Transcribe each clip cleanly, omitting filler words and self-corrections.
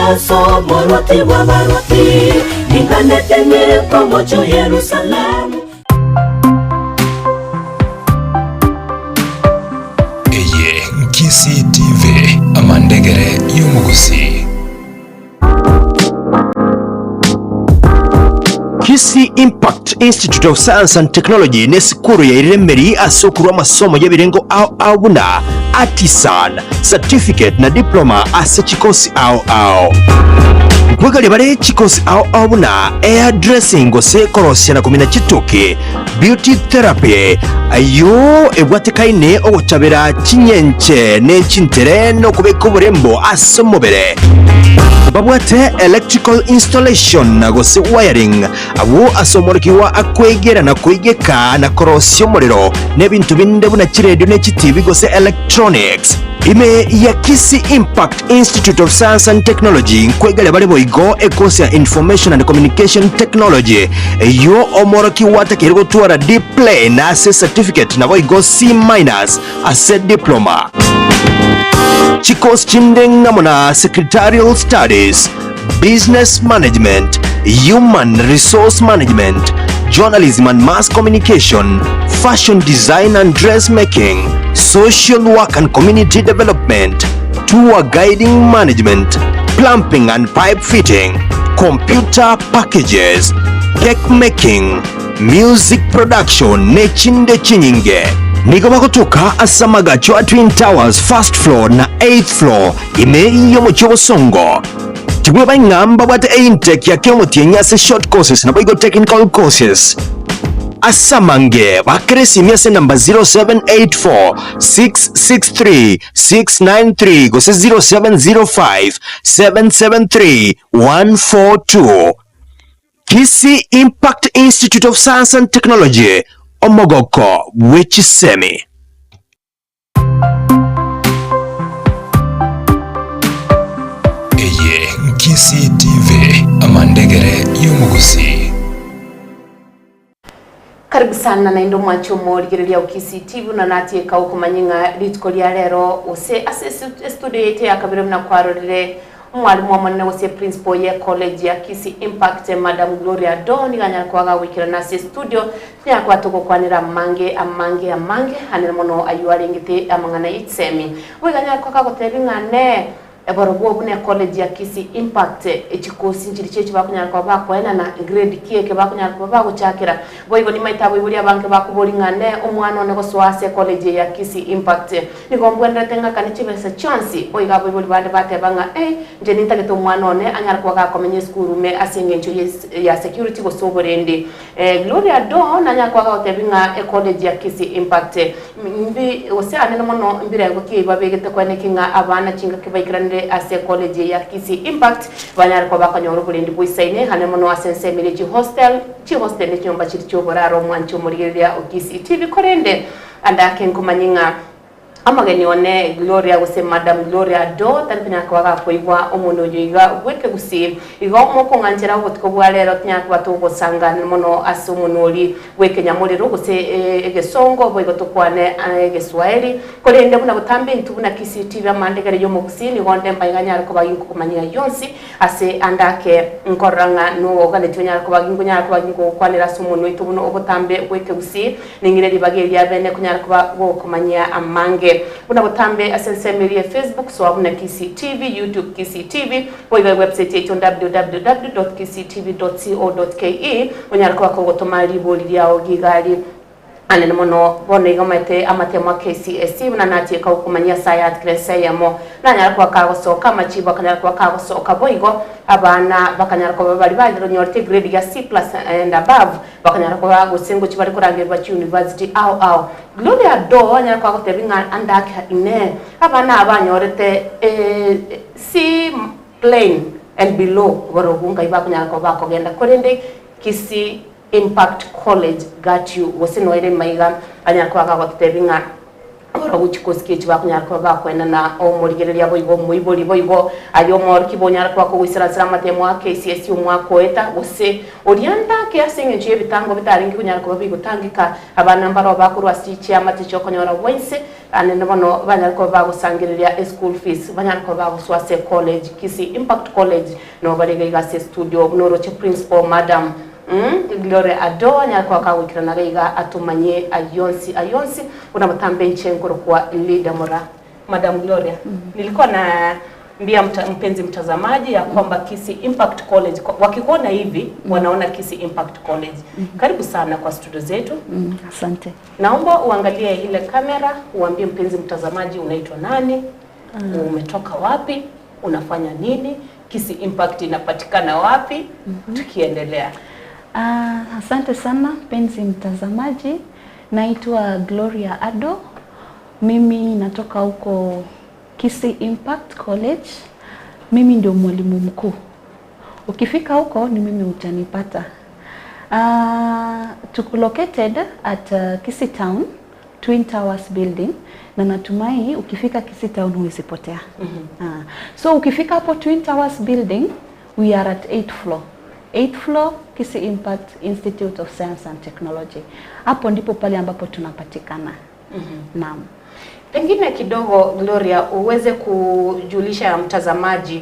Yeso morwoti bw'abarwoti, ninganete ng'ike omochie o Yerusalemu. Eye Kisii TV, amandegere y'omogusii. Kisii Impact Institute of Science and Technology nesikuru yairire emeri ase okorua amasomo y'ebirengo ao ao buna Artisan, Certificate na Diploma ase chikosi ao ao. Nkwegaria bare chikosi ao ao buna Hair Dressing gose korosia na komina chituki, Beauty Therapy, ayio ebwatekaine ogochabera chinyenche ne chintere na okobeka oborembo ase omobere. Babwate Electrical Installation gose Wiring, abwo ase omorokigwa akwegera na koigeka na korosia omorero na ebinto binde buna chiredio ne chitibi gose electronics. Ime ya Kisii Impact Institute of Science and Technology nkwegere bare boigo ekosi ya Information and Communication Technology eyio omorokigwa atakeire gotwara D plain ase certificate naboigo C minus ase diploma. Chikosi chinde ng'amo na Secretarial Studies, Business Management, Human Resource Management, Journalism and Mass Communication, Fashion Design and Dressmaking, Social Work and Community Development, Tour Guiding Management, Plumbing and Pipe Fitting, Computer Packages, Cake Making, Music Production nechinde chinyinge. Nigo bagotoka ase amagacho a Twin Towers first floor na eighth floor ime y'omochie obosongo. Tibweba ng'a mbabwate eintake ya kera omotienyi ase short courses naboigo technical courses. Ase amange bakere esimi ase enamba 0784 663 693 gose 0705 773 142. Kisii Impact Institute of Science and Technology, omogoko bwe chisemi. Eye Kisii TV, amandegere y'omogusii. Karibu sana naende omwanche omorigereria o Kisii TV buna natieka okomanya ng'a rituko ria rero gose ase estudio yaito ya kabere buna kwarorire Omwalimu omonene gose principal ye college ya Kisii Impact Madam Gloria Adoo nigo anyare koba gagoikerana ase estudio tinyara koba togokwanera amange amange amange anene mono ayio arengete amang'ana ye chisemi. Boigo anyare koba kagotebia ng'a nee Barobwo buna ecollege ya Kisii Impact echikosi nchiri chi'echi bakonyara koba bakoenana grade ki eke bakonyara koba bagochakera. Boigo nimaete abaibori abange bakoboria ng'a nee omwana one gosoa ase ecollege eye ya Kisii Impact Nigo mbwenerete ng'akane chibesa chionsi. Boigo abaibori bande bateba ng'a, Ei, inche nintagete omwana one anyare koba gakomenya esukuru ime ase engencho ya security gose oborendi. Gloria Doo nanyare koba agotebia ng'a ecollege ya Kisii Impact mbi gose anene mono mbirengo ki babegete koeneki ng'a abana chingaki baikeranire ase ecollege eye ya Kisii Impact banyare koba bakonyora oborendi boisaine anene mono ase ensemo eria chihostel, chihostel ne chinyomba chiria chi'oboraro omwanche omorigereria o Kisii TV korende Ande ake nkomanye ng'a amageni one Gloria gose Madam Gloria Adoo tari konyara koba gakoigwa omonwa oyo iga bw'ekegusii. Igo mokong'anchera obotuko bwa rero tinyara koba togosanganera mono ase omonwa oria bw'ekenyamorero gose egesongo boigo tokwane egeswaeri. Korende buna botambe intwe buna Kisii TV amandegere y'omogusii nigo onde mbaiga nyare koba ginkokomanyia yonsi ase ande ake nkorora ng'a noganetie onyare koba ginkonyara koba ginkogokwanera ase omonwa oito buna obotambe bw'ekegusii. Ning'ire ribaga eria bene konyara koba gokomanyia amange. Buna botambe ase ensemo eria ya Facebook, soa buna Kisii TV, YouTube Kisii TV, boigo ewebsite yaito www.kisiitv.co.ke onyare koba kogotoma ribori riao gigari anene mono. Bono iga omanyete amatemo a KCSE buna natieka gokomanyia ase aya atikire ense eyemo nanyara koba kagosoka amachibu akanyara koba kagosoka boigo abana bakanyara koba baria baronyorete egrade ya C plus and above Bakanyara koba gose ngochia bare korangerigwa chiuniversity ao ao. Gloria Adoo anyare koba agotebia ng'a ande ake inee, abana aba banyorete C plain and below barobwo ngai bakonyara koba bakogenda korende Kisii Impact College got you gose noere maiga anyare koba agagotebia ng'a. Mboro chikosi kichi bakunyara kuba bakwena na omurigereria boigo muibori boigo ayo morki bonyara kwa kuwisira matemo a KCSE omwaka oeta gose orianta kiase ng'encho y'ebitango bitaringi kunyara kuba bigotangika abana mbaro bakurwa sichiama tichokonyora bwense anene bono banyara kuba bagosangiriria school fees banyara kuba bagoswase college Kisii Impact College no barega igase studio noroche principal Madam Gloria Ado anyara kuba kagwikirana iga atumanye ayonsi ayonsi unabatambe nchenkoro kwa leader mora. Madam Gloria, nilikuwa na mbia mpenzi mtazamaji ya kwamba Kisii Impact College wakikuona hivi wanaona Kisii Impact College. Karibu sana kwa studio zetu. Asante. Naomba uangalie ile kamera, uambie mpenzi mtazamaji unaitwa nani, umetoka wapi, unafanya nini, Kisii Impact inapatikana wapi, tukiendelea. Asante sana mpenzi mtazamaji. Naitwa Gloria Ado. Mimi natoka huko Kisii Impact College. Mimi ndio mwalimu mkuu. Ukifika huko ni mimi utanipata. Tuko located at Kisii Town, Twin Towers building, na natumai ukifika Kisii Town huwezi potea. So ukifika hapo Twin Towers building, we are at 8th floor. 8th floor, Kisii Impact Institute of Science and Technology. Hapo ndipo pale ambapo tunapatikana. Naam. Pengine kidogo Gloria uweze kujulisha mtazamaji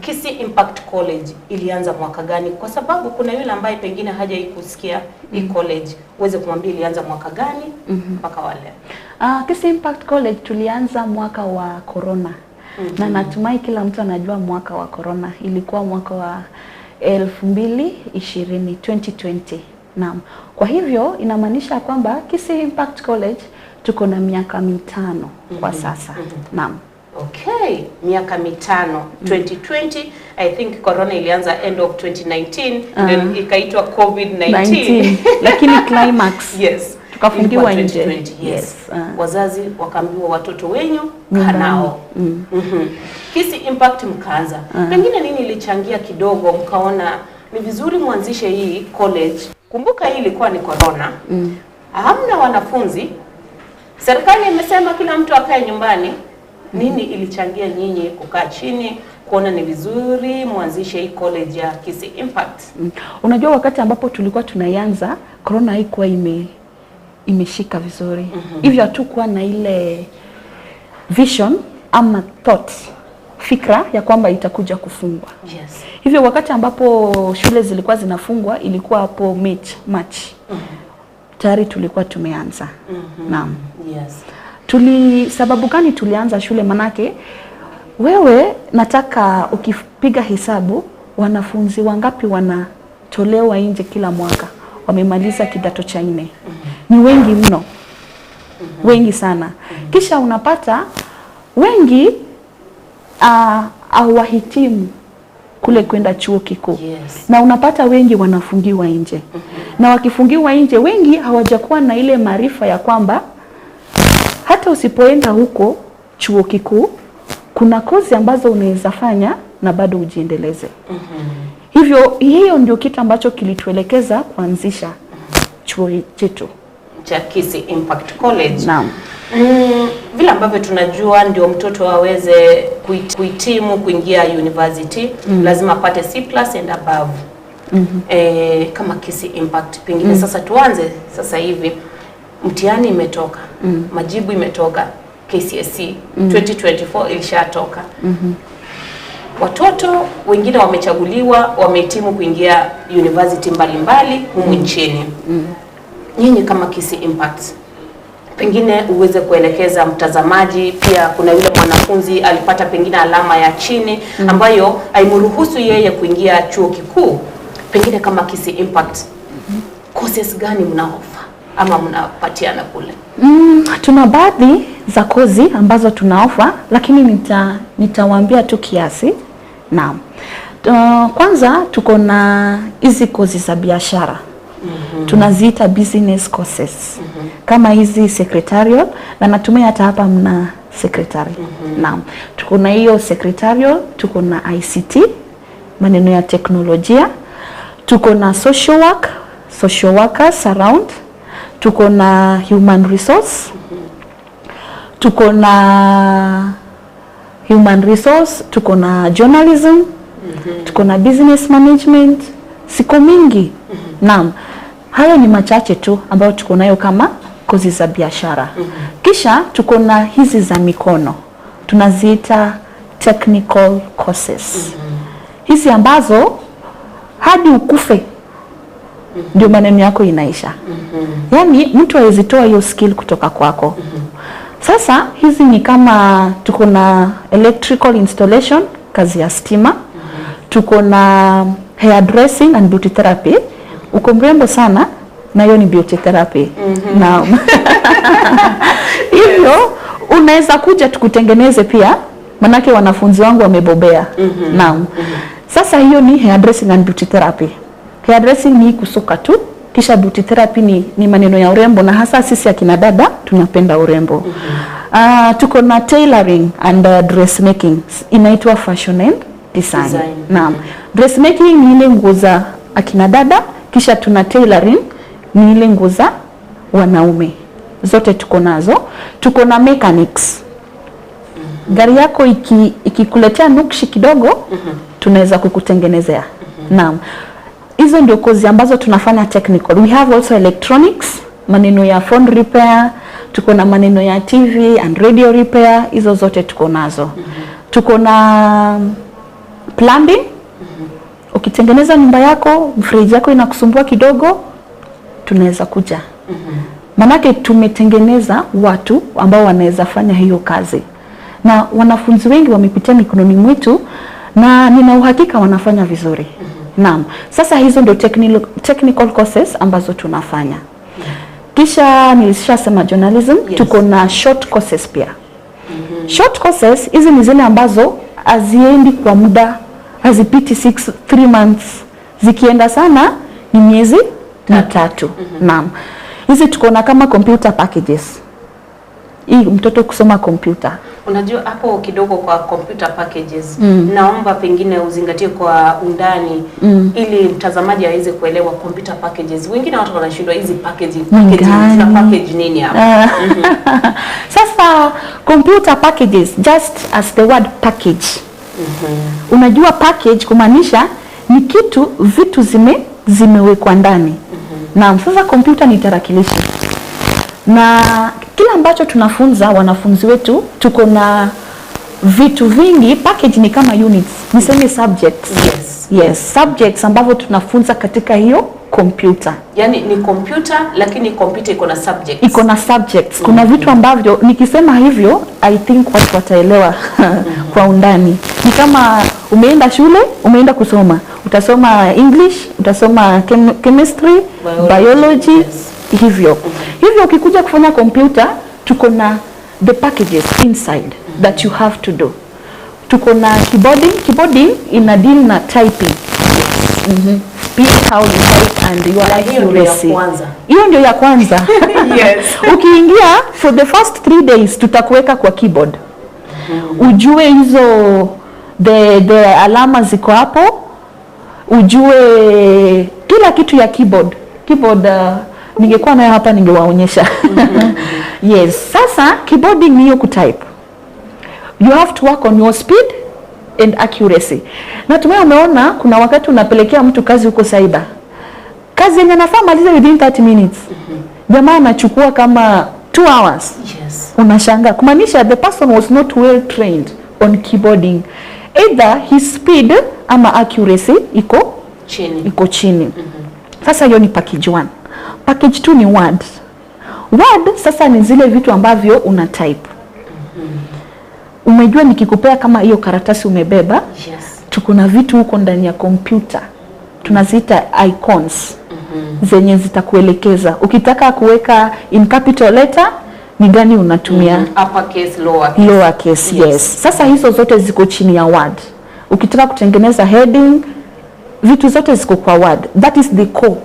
Kisii Impact College ilianza mwaka gani, kwa sababu kuna yule ambaye pengine hajaikusikia hii college, uweze kumwambia ilianza mwaka gani mpaka wale. Kisii Impact College tulianza mwaka wa corona. Na natumai kila mtu anajua mwaka wa corona ilikuwa mwaka wa 2020, 2020. Naam. Kwa hivyo inamaanisha kwamba Kisii Impact College tuko na miaka 5 kwa sasa. Naam. Okay, miaka 5, 2020. I think corona ilianza end of 2019, then ikaitwa COVID-19. Lakini climax. Yes. Tukafungiwa nje. 2020, yes. Wazazi wakaambiwa watoto wenyu kanao. Kisii Impact mkaanza. Pengine nini ilichangia kidogo mkaona ni vizuri mwanzishe hii college? Kumbuka hii ilikuwa ni corona. Hamna wanafunzi. Serikali imesema kila mtu akae nyumbani. Nini ilichangia nyinyi kukaa chini kuona ni vizuri mwanzishe hii college ya Kisii Impact? Unajua wakati ambapo tulikuwa tunaianza corona haikuwa imeshika vizuri. Hivyo hatukuwa na ile vision ama thought, fikra ya kwamba itakuja kufungwa. Yes. Hivyo wakati ambapo shule zilikuwa zinafungwa ilikuwa hapo March. Tayari tulikuwa tumeanza. Naam. Yes. Sababu gani tulianza shule? Manake wewe nataka ukipiga hesabu wanafunzi wangapi wanatolewa nje kila mwaka wamemaliza kidato cha 4. Ni wengi mno. Wengi sana. Kisha unapata wengi hawahitimu kule kwenda chuo kikuu. Yes. Na unapata wengi wanafungiwa nje. Na wakifungiwa nje wengi hawajakuwa na ile maarifa ya kwamba hata usipoenda huko chuo kikuu kuna kozi ambazo unaweza fanya na bado ujiendeleze. Hivyo hiyo ndio kitu ambacho kilituelekeza kuanzisha chuo chetu cha Kisii Impact College. Naam. Vile ambavyo tunajua ndio mtoto aweze kuhitimu kuingia university lazima apate C+ and above. Kama Kisii Impact pengine sasa tuanze sasa hivi, mtihani imetoka, majibu imetoka, KCSE 2024 ilishatoka. Watoto wengine wamechaguliwa, wamehitimu kuingia university mbalimbali humu nchini. Nyinyi kama Kisii Impact pengine uweze kuelekeza mtazamaji, pia kuna yule mwanafunzi alipata pengine alama ya chini ambayo haimruhusu yeye kuingia chuo kikuu, pengine kama Kisii Impact courses gani mnaofa ama mnapatiana kule? Tuna baadhi za kozi ambazo tunaofa, lakini nitawaambia tu kiasi. Naam. Kwanza tuko na hizi kozi za biashara. Tunaziita business courses. Kama hizi secretarial, na natumai hata hapa mna secretary. Naam. Tuko na hiyo secretarial, tuko na ICT, maneno ya teknolojia, tuko na social work, social workers around, tuko na human resource, Tuko na human resource, tuko na journalism, tuko na business management, siko mingi. Naam, hayo ni machache tu ambayo tuko nayo kama kozi za biashara. Kisha tuko na hizi za mikono, tunaziita technical courses. Hizi ambazo hadi ukufe ndio maneno yako inaisha. Yaani mtu hawezi toa hiyo skill kutoka kwako. Sasa hizi ni kama tuko na electrical installation, kazi ya stima. Tuko na hair dressing and beauty therapy. Uko mrembo sana na hiyo ni beauty therapy. Naam. Hivyo unaweza kuja tukutengeneze pia, manake wanafunzi wangu wamebobea. Naam. Sasa hiyo ni hair dressing and beauty therapy. Hair dressing ni kusuka tu, kisha beauty therapy ni maneno ya urembo, na hasa sisi akina dada tunapenda urembo. Tuko na tailoring and dressmaking, inaitwa fashion and design. Design. Naam. Dressmaking ni ile nguo za akina dada, kisha tuna tailoring ni ile nguo za wanaume. Zote tuko nazo. Tuko na mechanics. Gari yako ikikuletea nukshi kidogo, tunaweza kukutengenezea. Naam. Hizo ndio kozi ambazo tunafanya technical. We have also electronics, maneno ya phone repair, tuko na maneno ya TV and radio repair, hizo zote tuko nazo. Tuko na plumbing. Ukitengeneza nyumba yako, mfereji yako inakusumbua kidogo, tunaweza kuja. Manake tumetengeneza watu ambao wanaweza fanya hiyo kazi, na wanafunzi wengi wamepitia mikononi mwetu na nina uhakika wanafanya vizuri. Naam. Sasa hizo ndio technical courses ambazo tunafanya. Kisha nilishasema journalism. Tuko na short courses pia. Short courses hizi ni zile ambazo haziendi kwa muda, hazipiti 6 3 months, zikienda sana ni miezi 3. Naam. Hizi tuko na kama computer packages. Hii mtoto kusoma kompyuta. Unajua, hapo kidogo kwa computer packages, naomba pengine uzingatie kwa undani ili mtazamaji aweze kuelewa computer packages. Wengine watu wanashindwa hizi packaging, packaging, Gani? Tuna package nini hapa? Sasa computer packages, just as the word package. Unajua package kumaanisha ni kitu, vitu zimewekwa ndani. Naam, sasa kompyuta ni tarakilishi. Na kila ambacho tunafunza wanafunzi wetu, tuko na vitu vingi. Package ni kama units, niseme subjects. Yes, subjects ambavyo tunafunza katika hiyo kompyuta. Yaani ni computer, lakini computer iko na subjects. Iko na subjects. Kuna vitu ambavyo nikisema hivyo, I think watu wataelewa kwa undani. Ni kama umeenda shule, umeenda kusoma, utasoma English, utasoma chemistry, biology, biology, hivyo hivyo. Ukikuja kufanya kompyuta, tuko na the packages inside that you have to do. Tuko na keyboarding. Keyboarding ina deal na typing. Speed, how you type and your Na hiyo ndio ya accuracy. Kwanza. Hiyo ndio ya kwanza. Ukiingia for the first 3 days, tutakuweka kwa keyboard, ujue hizo the alama ziko hapo, ujue kila kitu ya keyboard. Keyboard, ningekuwa nayo hapa ningewaonyesha. Yes, sasa keyboarding ni hiyo kutype. You have to work on your speed and accuracy. Natumai umeona kuna wakati unapelekea mtu kazi huko cyber, kazi yenye anafaa maliza within 30 minutes, jamaa anachukua kama 2 hours. Unashangaa, kumaanisha the person was not well trained on keyboarding, either his speed ama accuracy iko Chini. Iko chini. Sasa hiyo ni package 1. Package 2 ni Word. Word sasa ni zile vitu ambavyo una type. Umejua nikikupea kama hiyo karatasi umebeba, tuko na vitu huko ndani ya kompyuta tunaziita icons zenye zitakuelekeza ukitaka kuweka in capital letter ni gani unatumia. Upper case, lower case. Lower case, yes. Sasa hizo zote ziko chini ya Word. Ukitaka kutengeneza heading, vitu zote ziko kwa Word. That is the core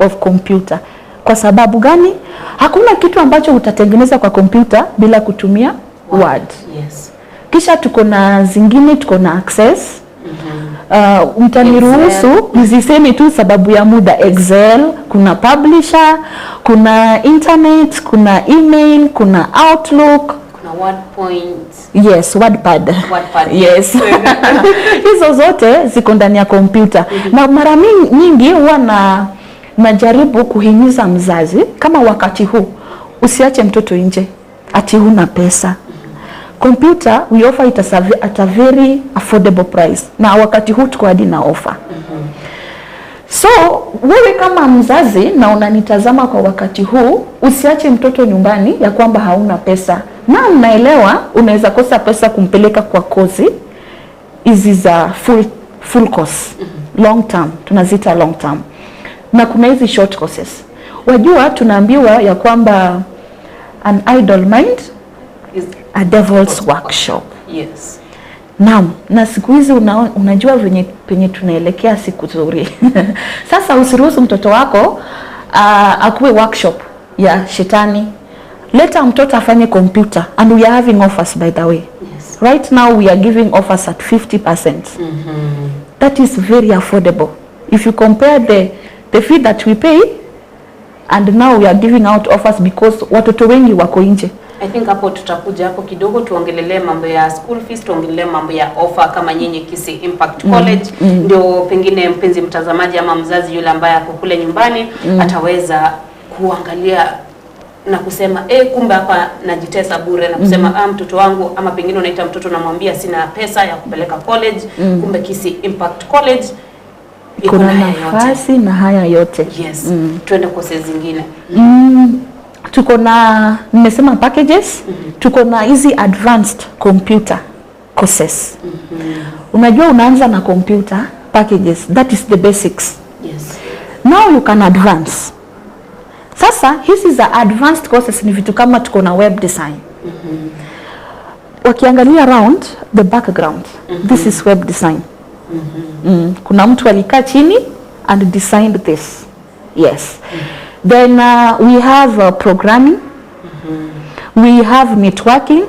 of computer. Kwa sababu gani? Hakuna kitu ambacho utatengeneza kwa kompyuta bila kutumia Word. Kisha tuko na zingine, tuko na Access. Mtaniruhusu nisiseme tu sababu ya muda. Excel, kuna Publisher, kuna internet, kuna email, kuna Outlook. Word point. Yes, WordPad. WordPad. Yes. Hizo zote ziko ndani ya kompyuta. Na mara nyingi huwa na najaribu kuhimiza mzazi kama wakati huu usiache mtoto nje ati huna pesa. Computer we offer it at a very affordable price, na wakati huu tuko hadi na offer. So wewe kama mzazi na unanitazama kwa wakati huu, usiache mtoto nyumbani ya kwamba hauna pesa, na mnaelewa unaweza kosa pesa kumpeleka kwa kozi hizi za full course, long term, tunaziita long term, na kuna hizi short courses. Wajua tunaambiwa ya kwamba an idle mind is a devil's workshop. Naam, na siku hizi unajua venye penye tunaelekea siku nzuri. Sasa usiruhusu mtoto wako akuwe workshop ya shetani. Leta mtoto afanye computer, and we are having offers, by the way. Right now we are giving offers at 50%. That is very affordable. If you compare the fee that we pay, and now we are giving out offers because watoto wengi wako nje. I think hapo tutakuja hapo kidogo tuongelelee mambo ya school fees, tuongelelee mambo ya offer kama nyinyi Kisii Impact College, ndio pengine mpenzi mtazamaji ama mzazi yule ambaye ako kule nyumbani ataweza kuangalia na kusema, "Eh, kumbe hapa najitesa bure," na kusema, "Ah, mtoto wangu," ama pengine unaita mtoto unamwambia, "Sina pesa ya kupeleka college," kumbe Kisii Impact College iko Kuna na haya yote. Nafasi na haya yote. Yes. Tuende courses zingine. Tuko na, nimesema packages, tuko na hizi advanced computer courses. Unajua unaanza na computer packages, that is the basics. Now you can advance. Sasa hizi za advanced courses ni vitu kama tuko na web design. Wakiangalia around the background, this is web design. Kuna mtu alikaa chini and designed this. Yes. Then we have programming. We have networking.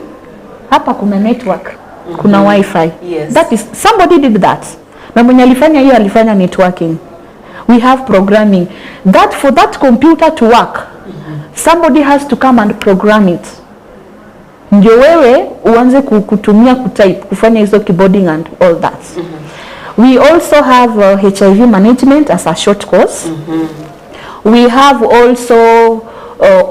Hapa kuna network. Kuna Wifi. That is, somebody did that. Na mwenye alifanya hiyo alifanya networking. We have programming. That for that computer to work, somebody has to come and program it. Ndio wewe uanze kutumia kutype, kufanya hizo keyboarding and all that. We also have HIV management as a short course. We have also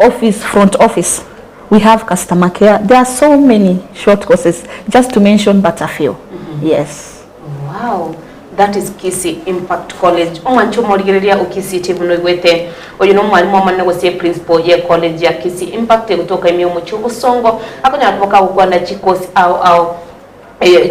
office, front office. We have customer care. There are so many short courses, just to mention but a few. Yes. Wow. That is Kisii Impact College. Omwancho morigereria Ukisii TV, noigwete oyu no mwalimu omonene gose principal ye college ya Kisii Impact gutoka imio muchi Busongo akonyara kuboka gukwana chikosi au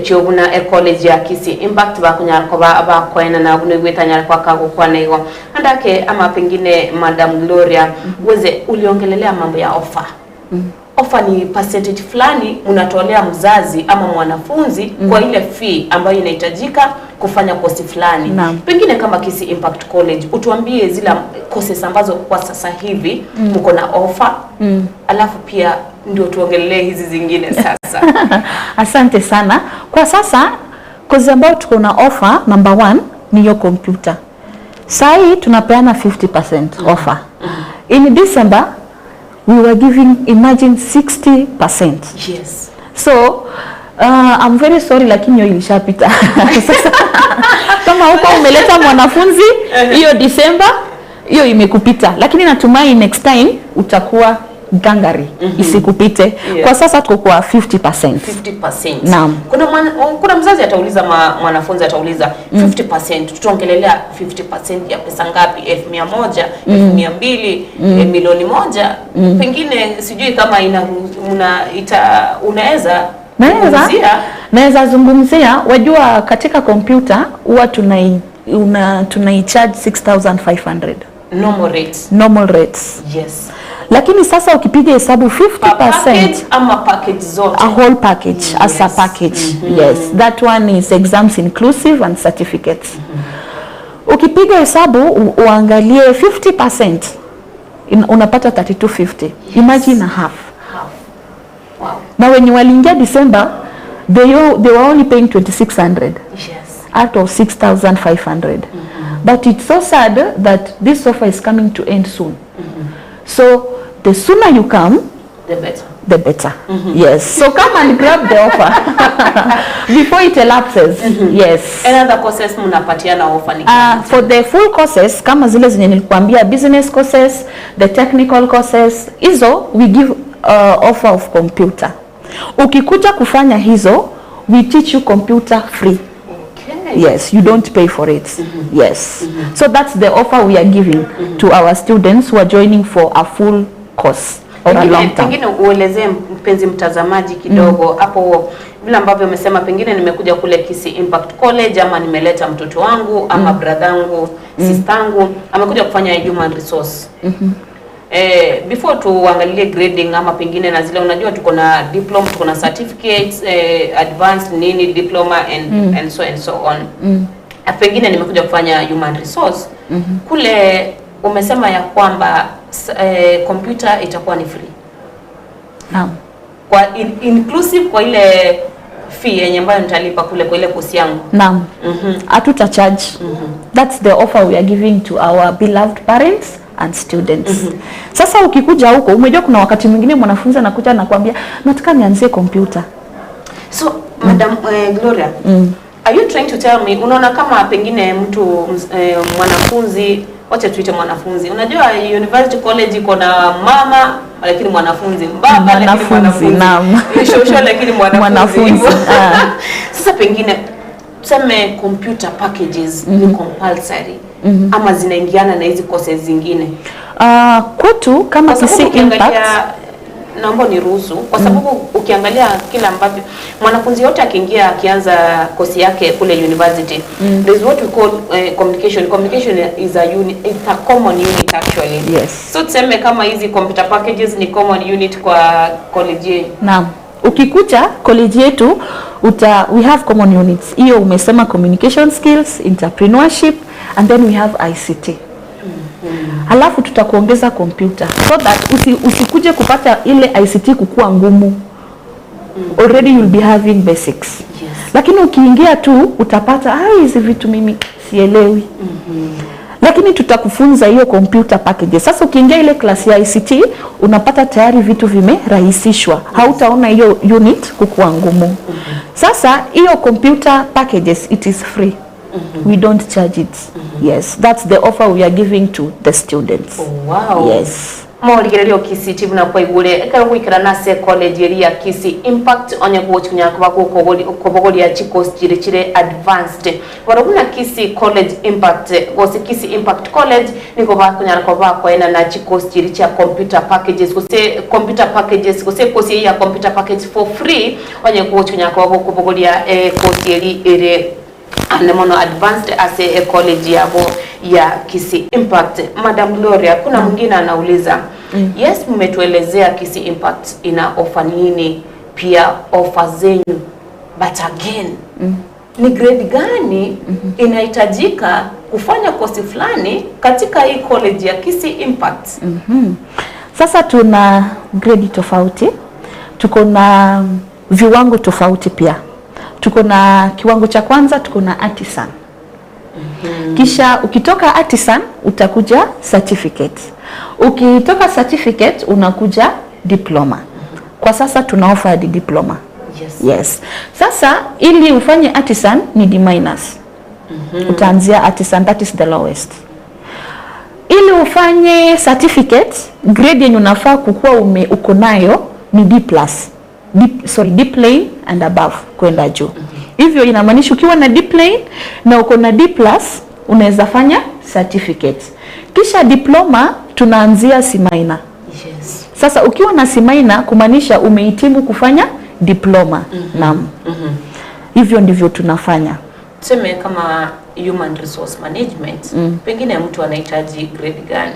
chiobuna e college ya Kisii Impact bakunyara koba bakoena na buno anyara kwa kagukwana igo andake. Ama pengine Madam Gloria, uweze uliongelelea mambo ya offer. Offer ni percentage fulani unatolea mzazi ama mwanafunzi kwa ile fee ambayo inahitajika kufanya kosi fulani. Pengine kama Kisii Impact College, utuambie zile courses ambazo kwa sasa hivi mko na offer, alafu pia ndio tuongelelee hizi zingine sasa. Asante sana. Kwa sasa kozi ambayo tuko na offer, number one ni hiyo computer. Saa hii tunapeana 50% offer. In December we were giving, imagine, 60%. So I'm very sorry, lakini hiyo ilishapita. Sasa kama huko umeleta mwanafunzi hiyo December, hiyo imekupita, lakini natumai next time utakuwa gangari isikupite. Kwa sasa tuko kwa 50%. 50%. Naam. Kuna mzazi atauliza, mwanafunzi atauliza, 50% tutaongelelea 50% ya pesa ngapi? 100,000, 200,000, 1,000,000? Pengine sijui kama ina, una, ita, unaweza Naweza zungumzia? Naweza zungumzia. Wajua katika kompyuta huwa tunaicharge 6500. Normal rates. Normal rates. Lakini sasa ukipiga hesabu Per 50%, package ama package zote? A whole package, as a package, yes. That one is exams inclusive and certificates. Ukipiga hesabu uangalie 50%, unapata 3250. Imagine, a half. Half. Wow. Na wenye waliingia December, they were only paying 2600 out of 6500. But it's so sad that this offer is coming to end soon, so the sooner you come, the better. The better. Yes. So come and grab the offer before it elapses. Yes. Any other courses mnapatiana offer ni For the full courses, kama zile zenye nilikuambia, business courses, the technical courses, hizo we give offer of computer. Ukikuja kufanya hizo, we teach you computer free. Yes, you don't pay for it. Yes. So that's the offer we are giving to our students who are joining for a full course or a Pengine, long term. pengine uelezee mpenzi mtazamaji kidogo hapo vile ambavyo umesema, pengine nimekuja kule Kisii Impact College ama nimeleta mtoto wangu ama brother yangu, sister yangu amekuja kufanya human resource. Before tuangalie grading ama pengine na zile, unajua tuko na diploma, tuko na certificates, advanced nini, diploma and so and so on. Pengine nimekuja kufanya human resource kule, umesema ya kwamba computer itakuwa ni free Naam. kwa inclusive kwa ile fee yenye ambayo nitalipa kule kwa ile kosi yangu. Naam. Hatuta charge. That's the offer we are giving to our beloved parents and students. Sasa ukikuja huko, umejua kuna wakati mwingine mwanafunzi anakuja anakuambia, "Nataka nianzie kompyuta." So Madam Gloria, are you trying to tell me, unaona kama pengine mtu mwanafunzi, wacha tuite mwanafunzi, unajua university college iko na mama lakini mwanafunzi, baba lakini Mwanafunzi, mwanafunzi, naam. Shosho lakini mwanafunzi. Mwanafunzi, ah. Sasa pengine tuseme computer packages ni compulsory ama zinaingiana na hizi courses zingine? Kwetu kama Kwa sababu Kisii ukiangalia, Impact, naomba niruhusu, kwa sababu ukiangalia kila ambavyo mwanafunzi yote akiingia, akianza kosi yake kule university, there is what we call communication. Communication is a unit, it's a common unit actually. So tuseme kama hizi computer packages ni common unit kwa college yenu. Naam. Ukikuja college yetu we have common units. Hiyo umesema, communication skills, entrepreneurship, and then we have ICT. Halafu tutakuongeza computer so that usikuje kupata ile ICT kukua ngumu. Already you'll be having basics. Lakini ukiingia tu utapata, "Ah, hizi vitu mimi sielewi." Lakini tutakufunza hiyo computer packages. Sasa ukiingia ile class ya ICT, unapata tayari vitu vimerahisishwa, hautaona hiyo unit kukuwa ngumu. Sasa hiyo computer packages, it is free. We don't charge it. Yes, that's the offer we are giving to the students. Wow. Yes. Morigererio Kisii TV na kwaigure ekero gwikara nase college eri ya Kisii Impact, onye gochunya kuba kobogoria chikosi chire chire advanced barobuna Kisii College Impact gose Kisii Impact College, niko bakunyara ko bakoena na chikosi chiri cha computer packages, gose computer packages, gose kosi ya computer package for free, onye gochunya kuba kobogoria kosi eri ere ane mono advanced ase e college yabo ya Kisii Impact. Madam Gloria, kuna mwingine anauliza, yes, mmetuelezea Kisii Impact ina offer nini, pia offer zenyu, but again ni grade gani inahitajika kufanya kosi fulani katika hii college ya Kisii Impact? Sasa tuna grade tofauti, tuko na viwango tofauti pia. Tuko na kiwango cha kwanza, tuko na artisan. Kisha ukitoka artisan utakuja certificate. Ukitoka certificate unakuja diploma. Kwa sasa tuna offer hadi diploma. Yes. Sasa ili ufanye artisan ni D minus. Utaanzia artisan, that is the lowest. Ili ufanye certificate, grade yenye unafaa kukuwa uko nayo ni D plus. D, sorry, D plain and above kwenda juu. Hivyo inamaanisha ukiwa na D plain na uko na D plus, unaweza fanya certificate. Kisha diploma tunaanzia C minor. Sasa ukiwa na C minor, kumaanisha umehitimu kufanya diploma. Naam. Hivyo ndivyo tunafanya. Tuseme kama human resource management, pengine mtu anahitaji grade gani?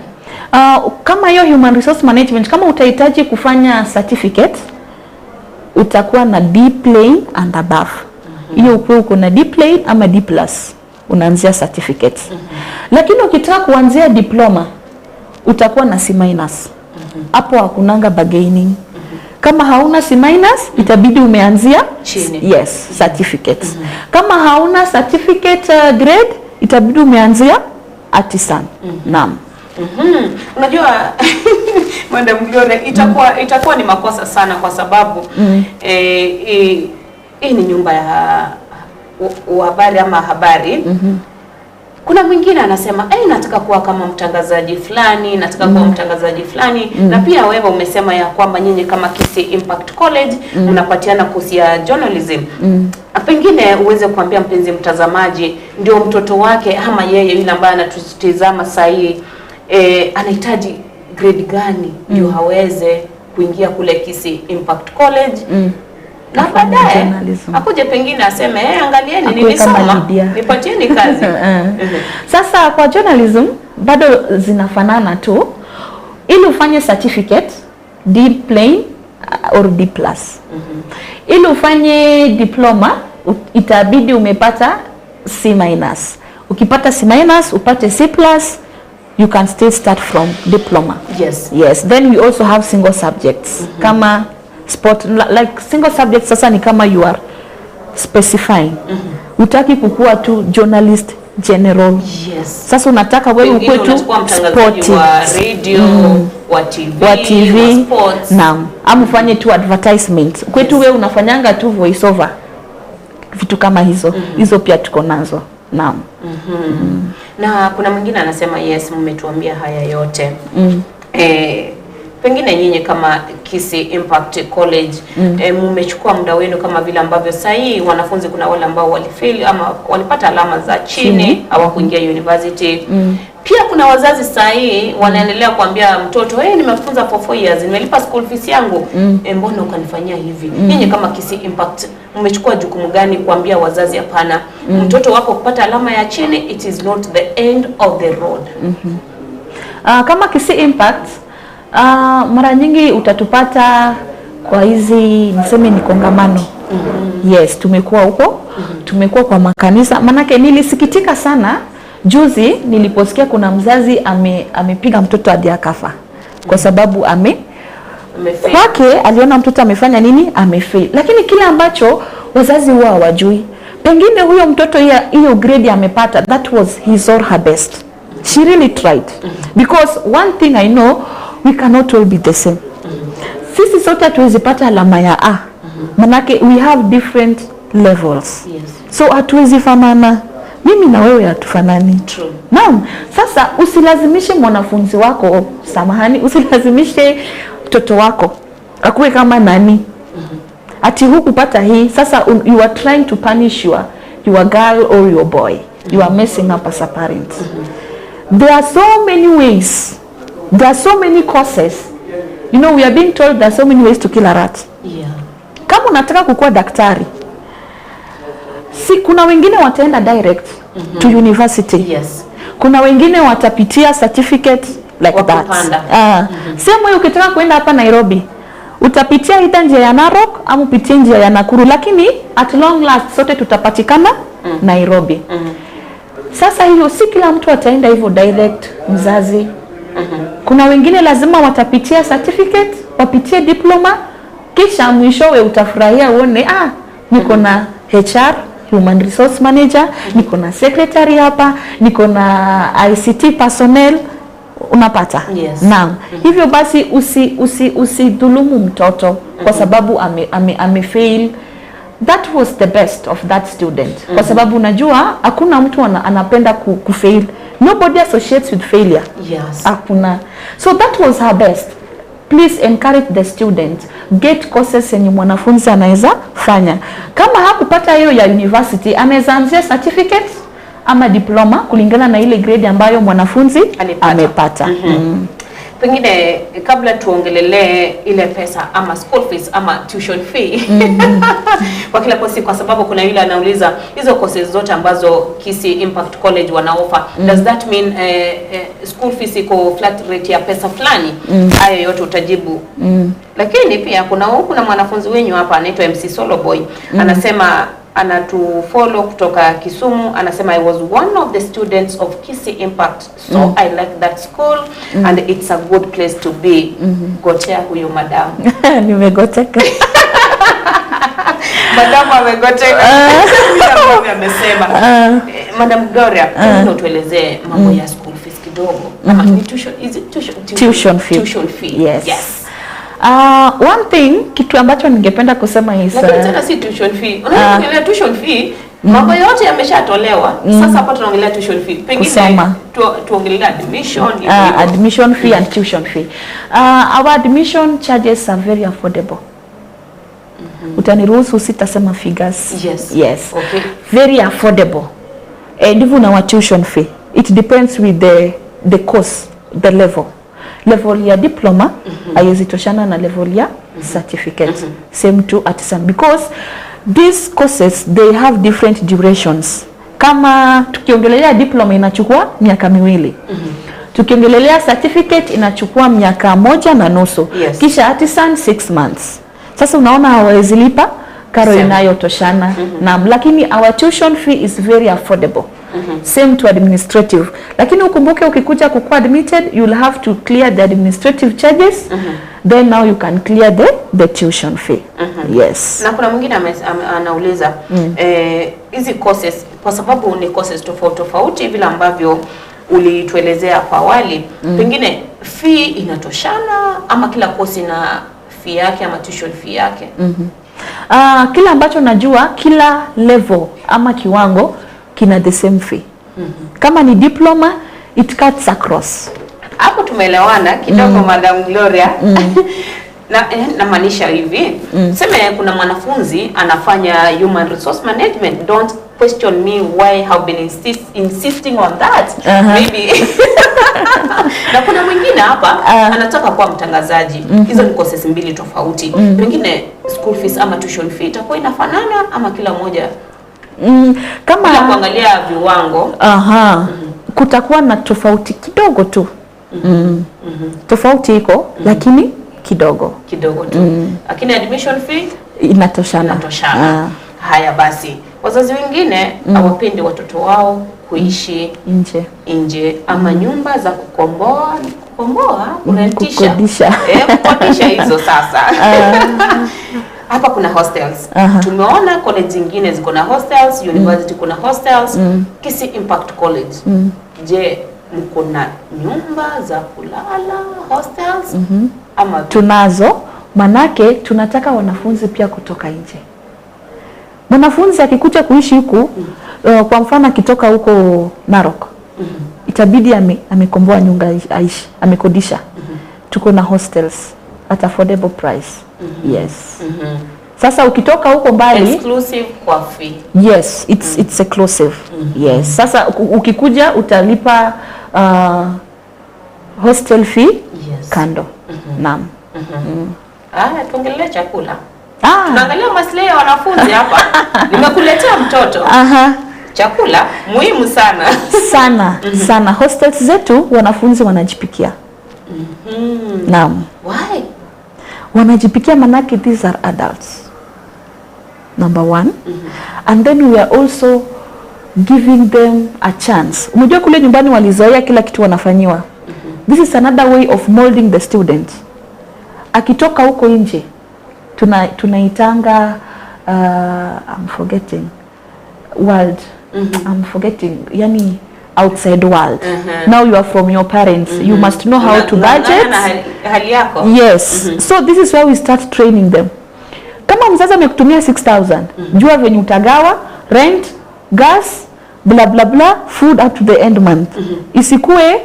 Kama hiyo human resource management, kama utahitaji kufanya certificate, utakuwa na D plain and above. Hiyo ukuwe uko na D plain ama D plus, unaanzia certificate. Lakini ukitaka kuanzia diploma, utakuwa na C minus. Hapo hakunanga bargaining. Kama hauna C minus, itabidi umeanzia chini. Yes, certificate. Kama hauna certificate grade, itabidi umeanzia artisan. Naam. Unajua Madam Gloria, itakuwa ni makosa sana kwa sababu hii ni nyumba ya habari ama habari. Kuna mwingine anasema nataka kuwa kama mtangazaji fulani, nataka kuwa mtangazaji fulani. Na pia wewe umesema ya kwamba nyinyi kama Kisii Impact College mnapatiana kosi ya journalism. Pengine uweze kuambia mpenzi mtazamaji, ndio mtoto wake ama yeye yule ambaye anatutizama saa hii anahitaji grade gani ndio aweze kuingia kule Kisii Impact College na Afanye baadaye journalism. Akuje pengine aseme, "Angalieni, Akuwe kama nilisoma, Lydia." nipatieni kazi." Sasa kwa journalism bado zinafanana tu. Ili ufanye certificate, D plain or D plus. Ili ufanye diploma, itabidi umepata C minus. Ukipata C minus, upate C plus, you can still start from diploma. Yes, then we also have single subjects. Kama sport, like single subject sasa ni kama you are specifying. Hutaki kukua tu journalist general. Sasa unataka wewe Pengine ukuwe tu unachukua mtangazaji sporty. wa radio, wa TV, Wa TV, wa sports. Naam, ama ufanye tu advertisement. Kwetu wewe unafanyanga tu voice over. Vitu kama hizo. Hizo pia tuko nazo. Naam. Na kuna mwingine anasema, yes, mmetuambia haya yote. Pengine nyinyi kama Kisii Impact College mmechukua muda wenu kama vile ambavyo sasa hii wanafunzi, kuna wale ambao walifeli ama walipata alama za chini, Chini. Hawakuingia university. Pia kuna wazazi sasa hii wanaendelea kuambia mtoto, "Hey, nimefunza for 4 years, nimelipa school fees yangu, mbona ukanifanyia hivi?" Nyinyi kama Kisii Impact mmechukua jukumu gani kuambia wazazi, hapana, mtoto wako kupata alama ya chini, it is not the end of the road? Kama Kisii Impact, mara nyingi utatupata kwa hizi, niseme ni kongamano. Yes, tumekuwa huko, tumekuwa kwa makanisa. Manake nilisikitika sana juzi niliposikia kuna mzazi amepiga mtoto hadi akafa kwa sababu ame Amefail. Kwake aliona mtoto amefanya nini, amefail. Lakini kile ambacho wazazi huwa hawajui, pengine huyo mtoto hiyo grade amepata, that was his or her best. She really tried, because one thing I know, we cannot all be the same. Sisi sote hatuwezi pata alama ya A, manake we have different levels. So hatuwezi fanana, mimi na wewe hatufanani. True. Naam, sasa usilazimishe mwanafunzi wako, samahani, usilazimishe mtoto wako akuwe kama nani, ati hukupata hii sasa you are trying to punish your girl or your boy. You are messing up as a parent. There are so many ways, there are so many courses. We are being told there are so many ways to kill a rat. Kama unataka kukuwa daktari, si kuna wengine wataenda direct to university? Yes. Kuna wengine watapitia certificate like that. Wakupanda. Ah, same way ukitaka kuenda hapa Nairobi, utapitia either njia ya Narok ama upitie njia ya Nakuru, lakini at long last sote tutapatikana Nairobi. Sasa hiyo si kila mtu ataenda hivyo direct, mzazi. Kuna wengine lazima watapitia certificate, wapitie diploma, kisha mwishowe utafurahia uone, ah, niko na HR, human resource manager, niko na secretary hapa, niko na ICT personnel, unapata? Yes. Naam. Hivyo basi usidhulumu mtoto kwa sababu ame fail. That was the best of that student, kwa sababu unajua hakuna mtu anapenda kufail. Nobody associates with failure. Hakuna. So that was her best. Please encourage the student, get courses yenye mwanafunzi anaweza fanya. Kama hakupata hiyo ya university, anaweza anzia certificate ama diploma kulingana na ile grade ambayo mwanafunzi Alipata. amepata. Pengine kabla tuongelelee ile pesa ama school fees ama tuition fee kwa kila kosi, kwa sababu kuna yule anauliza hizo courses zote ambazo Kisii Impact College wanaoffer, does that mean school fees iko flat rate ya pesa fulani? Hayo yote utajibu. Lakini pia kuna mwanafunzi wenyu hapa anaitwa MC Solo Boy, anasema anatufollow kutoka Kisumu. Anasema, "I was one of the students of Kisii Impact, so I like that school and it's a good place to be." Gotea huyo madam. Nimegoteka. Madamu amegoteka vile ambavyo amesema. Madam Gloria, pengine utuelezee mambo ya school fees kidogo. kidogo ama ni tuition, is it tuition, Tuition fee. Tuition fee. Yes. Yes. One thing, kitu ambacho ningependa kusema is Lakini tena si tuition fee. Unajua tunaongelea tuition fee, mambo yote yameshatolewa. Sasa hapa tunaongelea tuition fee. Pengine Kusoma. tuongelea admission hivyo hivyo. Admission fee and tuition fee. Our admission charges are very affordable. Utaniruhusu sitasema figures. Yes. Yes. Okay. Very affordable. And even our tuition fee, it depends with the course, the level. Level ya diploma haiwezi toshana na level ya certificate. Same to artisan, because these courses, they have different durations. Kama tukiongelelea diploma inachukua miaka 2. Tukiongelelea certificate inachukua miaka 1.5. Kisha artisan 6 months. Sasa unaona hawawezi lipa karo Same. Inayotoshana. Naam, lakini our tuition fee is very affordable. Same to administrative. Lakini ukumbuke ukikuja kukuwa admitted, you'll have to clear the administrative charges. Then now you can clear the tuition fee. Yes. Na kuna mwingine anauliza hizi courses, kwa sababu ni courses tofauti tofauti vile ambavyo ulituelezea hapo awali, pengine fee inatoshana ama kila course ina fee yake ama tuition fee yake? Kila ambacho najua, kila level ama kiwango kina the same fee. Kama ni diploma, it cuts across. Hapo tumeelewana kidogo, Madam Gloria. Na namaanisha hivi, seme kuna mwanafunzi anafanya human resource management. Don't question me why have been insisting on that. Maybe na kuna mwingine hapa anataka kuwa mtangazaji. Hizo ni courses mbili tofauti. Pengine school fees ama tuition fee itakuwa inafanana ama kila moja Kama bila kuangalia viwango? Aha. Kutakuwa na tofauti kidogo tu. Tofauti iko, lakini kidogo. Kidogo tu, lakini admission fee Inatoshana. Inatoshana. Ah, Haya basi, wazazi wengine hawapendi watoto wao kuishi nje. Nje ama nyumba za kukomboa, kukomboa, kurentisha. Kukodisha. Eh, kukodisha hizo. Sasa hapa kuna hostels. Tumeona college zingine ziko na hostels, university kuna hostels. Kisii Impact College, je, mko na nyumba za kulala, hostels, ama Tunazo, manake tunataka wanafunzi pia kutoka nje. Mwanafunzi akikuja kuishi huku, kwa mfano akitoka huko Narok, itabidi amekomboa nyumba aishi, amekodisha. Tuko na hostels at affordable price. Yes. Sasa ukitoka huko mbali Exclusive kwa fee? Yes, it's exclusive. Yes. Sasa ukikuja utalipa hostel fee kando. Naam. Ah, tuongelee chakula. Ah. Tunaangalia maslahi ya wanafunzi hapa. Nimekuletea mtoto. Chakula muhimu sana. Sana sana. Hostels zetu wanafunzi wanajipikia. Naam. Why? Wanajipikia manake these are adults. Number one. And then we are also giving them a chance. Unajua kule nyumbani walizoea kila kitu wanafanyiwa. This is another way of molding the student. Akitoka huko nje, tunaitanga I'm forgetting world. I'm forgetting, yani outside world. Now you are from your parents. You must know how to budget. Unang'ang'ana na hali yako. Yes. So this is where we start training them. Kama mzazi amekutumia 6000, jua venye utagawa rent, gas, bla bla bla, food up to the end month. Isikue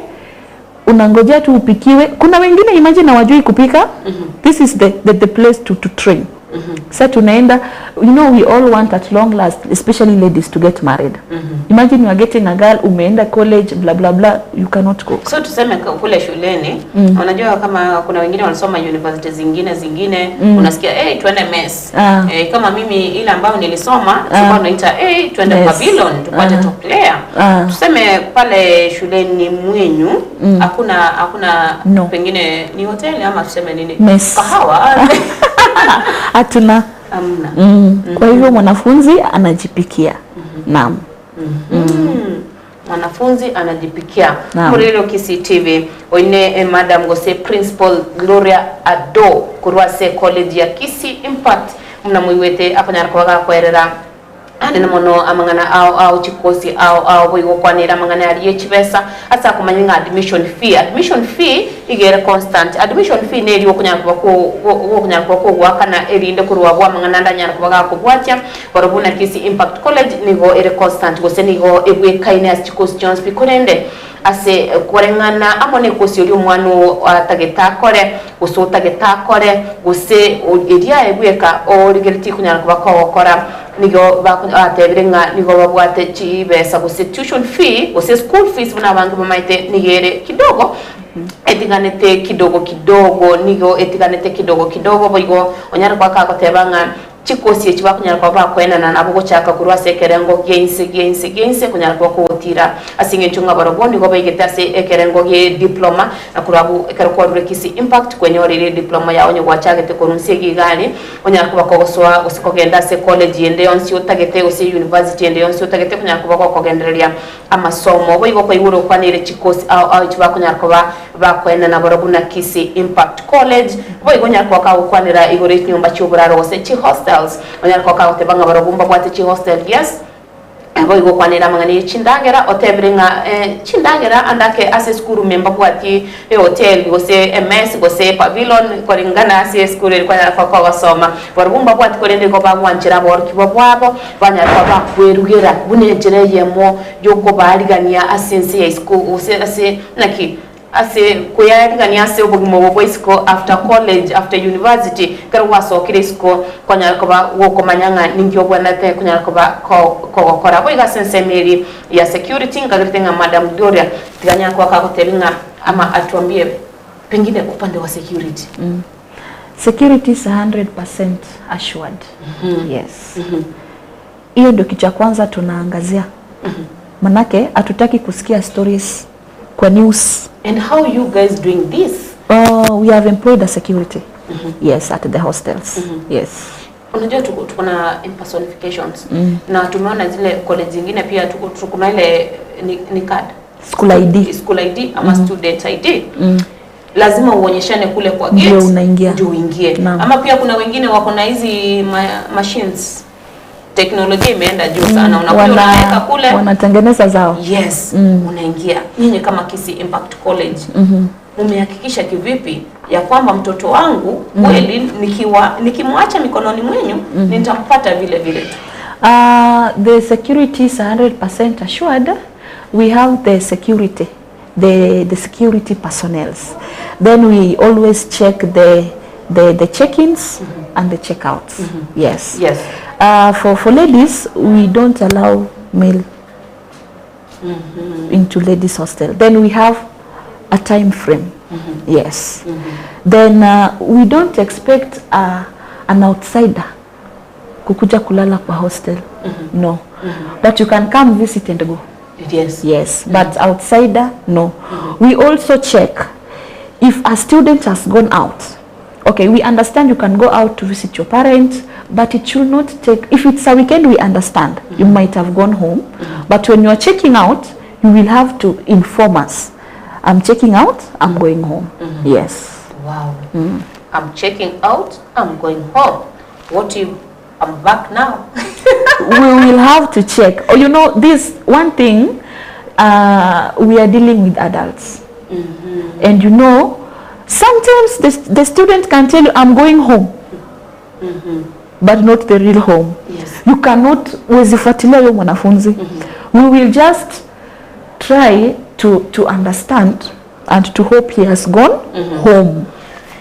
unangojea tu upikiwe. Kuna wengine, imagine, hawajui kupika. This is the place to train. Sasa tunaenda, we all want at long last, especially ladies, to get married. Imagine you are getting a girl, umeenda college, bla bla bla, you cannot cook. So tuseme kule shuleni, unajua kama kuna wengine wanasoma university zingine zingine, unasikia, "Hey, twende mess." Kama mimi ile ambayo nilisoma, tulikuwa tunaita, "Hey, twende pavilion tupate top layer." Tuseme pale shuleni mwenyu hakuna No. pengine ni hoteli ama tuseme nini? Mess. Kahawa. Hatuna. Hamna. Kwa hivyo mwanafunzi anajipikia. Naam. Mwanafunzi anajipikia. Naam. Muriro Kisii TV oine Madam gose Principal Gloria Ado kurwase college ya Kisii Impact muna muiwete akonyara kubaga kwerera. Ane mono amang'ana ao ao chikosi ao ao boigokwanera amang'ana arie chibesa ase akomanya ng'a admission fee igere constant. Admission fee neri okonyara kuba okonyara kuba kogwakana erinde korwa bwa amang'ana ndanyara kuba gakobwatia barobwo na Kisii Impact College nigo ere constant gose nigo ebwekaine ase chikosi chionsi pi korende ase koreng'ana amo na ekosi oria omwana atagete akore gose otagete akore gose eria ebweka origeretie konyara kuba kogokora nigo batebire ng'a nigo babwate chibesa gose tuition fee gose school fees buna abange bamaete nigere kidogo etiganete kidogo kidogo, nigo etiganete kidogo kidogo. Boigo onyara kwaka agoteba ng'a chikosi echi bakonyara kuba bakoenana nabo gochaka korwa ase ekerengo giainse giainse giainse konyara kuba kogotira ase eng'encho ng'a barobwo nigo baigete ase ekerengo gie diploma na korwa abwo ekero kwarure Kisii Impact kwenyorire diploma yao onye gwachagete korwa nse egigari onyara kuba kogosoa gose kogenda ase college ende yonsi otagete gose university ende yonsi otagete konyara kuba gokogendereria amasomo. Boigo kwaigure okwanire chikosi ao ao echi bakonyara kuba bakoenana barobwo na Kisii Impact College. Boigo onyara kuba kagokwanera igoro echinyomba chioboraro gose chi hostels, onyara kuba kagoteba ng'a barobwo mbabwate chi hostel. Yes, boigo kwanera amang'ana ya chindagera otebire ng'a chindagera andake ase esukuru memba bwati ehotel gose ms gose pavilion koringana ase esukuru eri kwanyara kuba kogosoma barobwo mbabwati korende igo bagwanchera aborokigwa bwabo banyara kuba bakwerugera buna enchera eyemo yokobarigania ase ense ya isiko gose ase naki ase kuyarigania ase obogima obo bwa isiko after college, after university. Kero gwasokire isiko kwanyara kuba gokomanya ng'a ninki obwenerete konyara kuba kogokora. Boiga ase ensemo eri ya security nkagerete ng'a Madam Gloria tiganyara kuba kagotebi ng'a ama atuambie pengine upande wa security. Security is 100% assured. Yes. Hiyo ndio kitu cha kwanza tunaangazia. Manake hatutaki kusikia stories kwa news. And how you guys doing this? We have employed a security. Yes, at the hostels. Yes. Unajua tuko na impersonifications na tumeona zile college zingine pia tuko na ile ni card. School ID. School ID ama student ID, lazima uonyeshane kule kwa gate Ndio unaingia. Ndio uingie. Naam. Ama pia kuna wengine wako na hizi machines, teknolojia imeenda juu sana, unakuja unaweka kule. Wanatengeneza zao. Yes, unaingia. Nyinyi kama Kisii Impact College umehakikisha kivipi ya kwamba mtoto wangu kweli nikiwa nikimwacha mikononi mwenyu nitampata vile vile tu? The security is 100% assured. We have the security personnels. Then we always check the check-ins and the check-outs. Yes. For ladies, we don't allow male into ladies hostel. Then we have a time frame. Yes. Then we don't expect an outsider kukuja kulala kwa hostel. No. But you can come visit and go. Yes, but outsider, no. We also check if a student has gone out. Okay, we understand you can go out to visit your parents, but it should not take, if it's a weekend, we understand. You might have gone home, but when you are checking out, you will have to inform us. "I'm checking out, I'm going home." Yes. Wow. "I'm checking out, I'm going home." What if I'm back now? We will have to check. Oh, this one thing, we are dealing with adults. And sometimes the student can tell you, "I'm going home," but not the real home. You cannot, huwezi fuatilia huyo mwanafunzi. We will just try to understand and to hope he has gone home.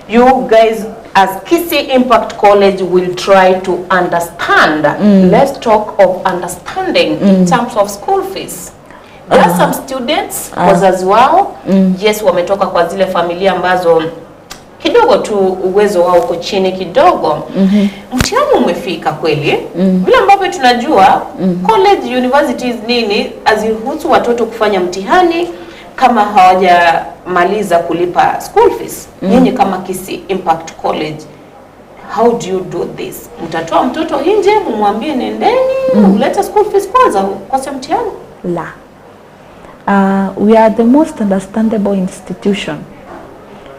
You guys as Kisii Impact College will try to understand. Let's talk of understanding in terms of school fees. There are some students, wazazi wao, yes, wametoka kwa zile familia ambazo kidogo tu uwezo wao uko chini kidogo. Mtihani umefika kweli. Vile ambavyo tunajua college, universities nini haziruhusu watoto kufanya mtihani kama hawajamaliza kulipa school fees. Nyinyi kama Kisii Impact College, how do you do this? Mtatoa mtoto nje mumwambie nendeni ulete school fees kwanza ukose mtihani? La. We are the most understandable institution.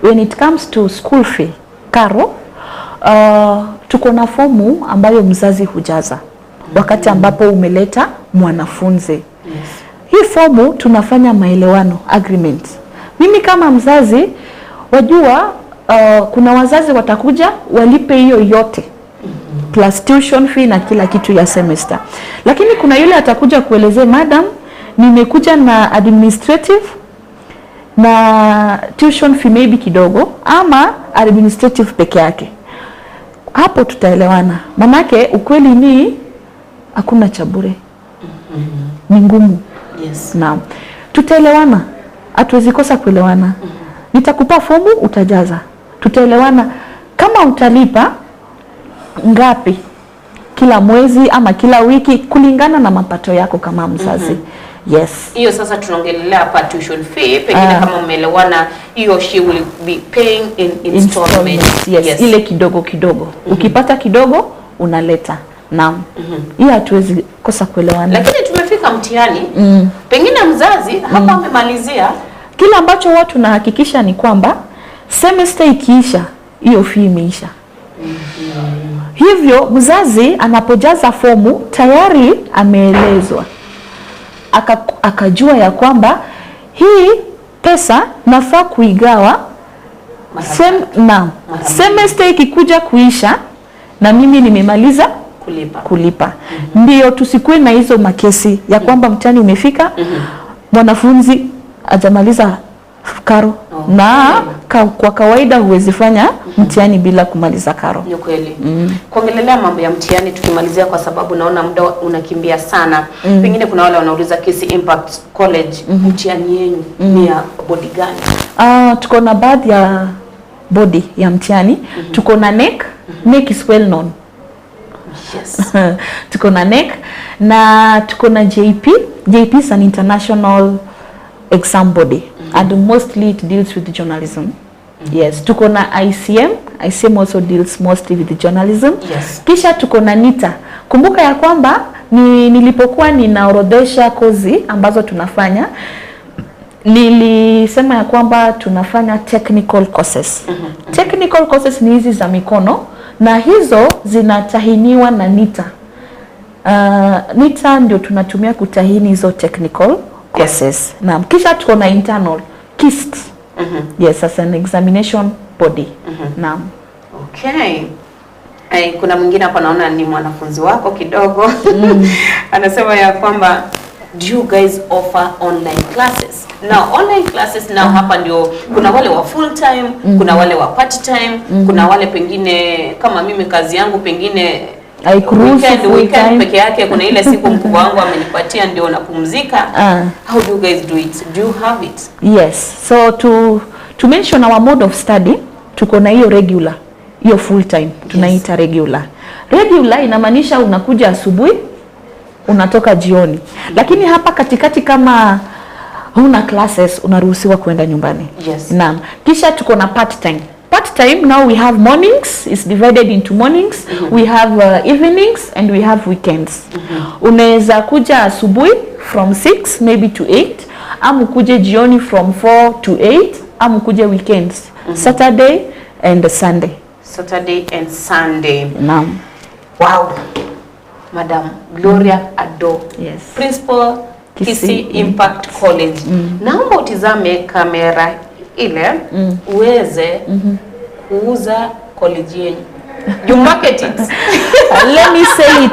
When it comes to school fee, karo, tuko na fomu ambayo mzazi hujaza. wakati ambapo umeleta mwanafunzi. Hii fomu tunafanya maelewano, agreement. Mimi kama mzazi, wajua, kuna wazazi watakuja walipe hiyo yote plus tuition fee na kila kitu ya semester, lakini kuna yule atakuja kuelezea, "Madam, nimekuja na administrative na tuition fee maybe kidogo ama administrative peke yake." Hapo tutaelewana, manake ukweli ni hakuna cha bure, ni ngumu. Naam, tutaelewana, hatuwezi kosa kuelewana. Nitakupa fomu utajaza, tutaelewana kama utalipa ngapi kila mwezi ama kila wiki kulingana na mapato yako kama mzazi. Yes. Hiyo sasa tunaongelelea hapa tuition fee, pengine Ah. kama umeelewana, hiyo she will be paying in installment. Installments, yes. Ile kidogo kidogo. Ukipata kidogo unaleta. Naam. Hiyo hatuwezi kosa kuelewana. Lakini tumefika mtihani, pengine mzazi hapa amemalizia. Kile ambacho watu tunahakikisha ni kwamba semester ikiisha, hiyo fee imeisha. Hivyo mzazi anapojaza fomu tayari ameelezwa, akajua ya kwamba hii pesa nafaa kuigawa Mara na Mara semester ikikuja kuisha na mimi nimemaliza kulipa. Kulipa. Ndio tusikuwe na hizo makesi ya kwamba mtihani umefika, mwanafunzi hajamaliza karo. Na kwa kawaida huwezi fanya mtihani bila kumaliza karo. Ni kweli. Kuongelelea mambo ya mtihani tukimalizia, kwa sababu naona muda unakimbia sana. Pengine kuna wale wanauliza, Kisii Impact College, mtihani yenu ni ya bodi gani? Tuko na baadhi ya bodi ya mtihani. Tuko na KNEC. KNEC is well known. Tuko na KNEC na tuko na JP. JP is an international exam body and mostly it deals with journalism. Yes, tuko na ICM. ICM also deals mostly with journalism. Kisha tuko na NITA. Kumbuka ya kwamba nilipokuwa ninaorodhesha kozi ambazo tunafanya, nilisema ya kwamba tunafanya technical courses. Technical courses ni hizi za mikono na hizo zinatahiniwa na NITA. NITA ndio tunatumia kutahini hizo technical courses. Naam, kisha tuko na internal KIST. Yes, as an examination body. Naam. Okay. Kuna mwingine hapa naona ni mwanafunzi wako kidogo, anasema ya kwamba, "Do you guys offer online classes?" Now, online classes now, hapa ndio kuna wale wa full time, kuna wale wa part time, kuna wale pengine kama mimi, kazi yangu pengine Haikuruhusu weekend, full weekend time. Peke yake, kuna ile siku mkubwa wangu amenipatia ndio napumzika. Ah. How do you guys do it? Do you have it? Yes. So to mention our mode of study, tuko na hiyo regular, hiyo full time tunaita regular. Regular inamaanisha unakuja asubuhi, unatoka jioni. Lakini hapa katikati kama huna classes, unaruhusiwa kuenda nyumbani. Naam. Kisha tuko na part time. Part time, now we have mornings, it's divided into mornings, we have evenings and we have weekends. Unaweza kuja asubuhi from 6 maybe to 8, ama ukuje jioni from 4 to 8, ama ukuje weekends, Saturday and Sunday. Saturday and Sunday. Naam. Wow. Madam Gloria Ado. Yes. Principal, Kisii Kisii Impact College. Naomba utizame kamera ile uweze kuuza college yenu. You market it. Let me say it.